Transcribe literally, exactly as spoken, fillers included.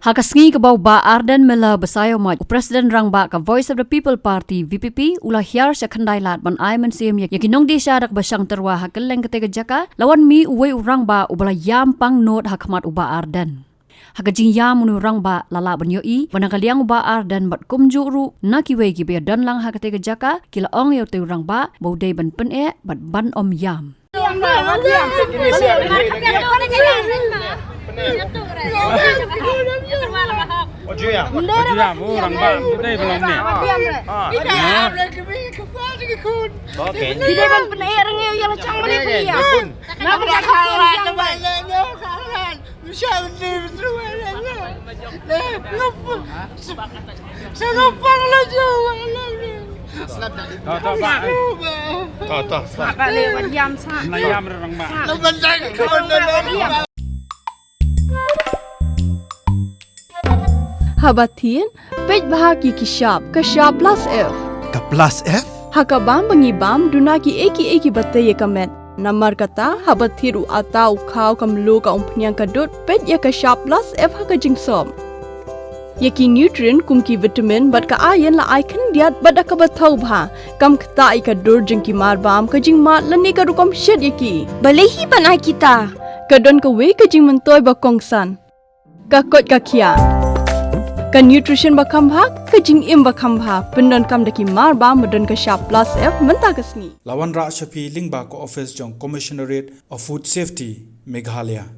Ha ka sngi kaba u Bah Ardent Miller Basaiawmoit, u President Rangbah ka Voice of the People Party, V P P, u la hiar sha Khyndailad ban ai mynsiem ïa ki nongdie sha da kaba shang tyrwa ha kylleng katei ka jaka, la wan mih uwei u rangbah uba la ïam pang nud ha khmat u Bah Ardent. Ha ka jingïam, une u rangbah la lah ban ïohi ba na ka liang u Bah Ardent bad kumjuh ruh na kiwei kiba ïadon lang ha katei ka jaka ki la ong ïa utei u rangbah ba u dei ban pyneh bad ban ym ïam. Haba thied, peit bha ïa ki shap, ka shap plus F. Ka plus F? Ha ka bam ba ngi bam, duna kiei kiei kiba tei ïa ka met. Namar kata, haba thied u atta, u khaw, ka mluh, ka umphniang, ka dud, peit ïa ka shap plus F ha ka jingsop. Ïa ki nutrient kum ki vitamin bad ka iron la ai khyndiat bad da kaba thaw bha. Kam ktah ïa ka dur jong ki marbam, ka jingmad lane ka rukom shet ïa ki. Balei hi ban ai kita? Ka don kawei ka jingmyntoi ba kongsan. Ka koit ka khiah. Ka nutrition ba kham bha, ka jingim ba kham bha. Pyndonkam da ki marbam ba don ka shap plus F mynta ka sngi. La wanrah sha phi lyngba ka office jong Commissionerate of Food Safety, Meghalaya.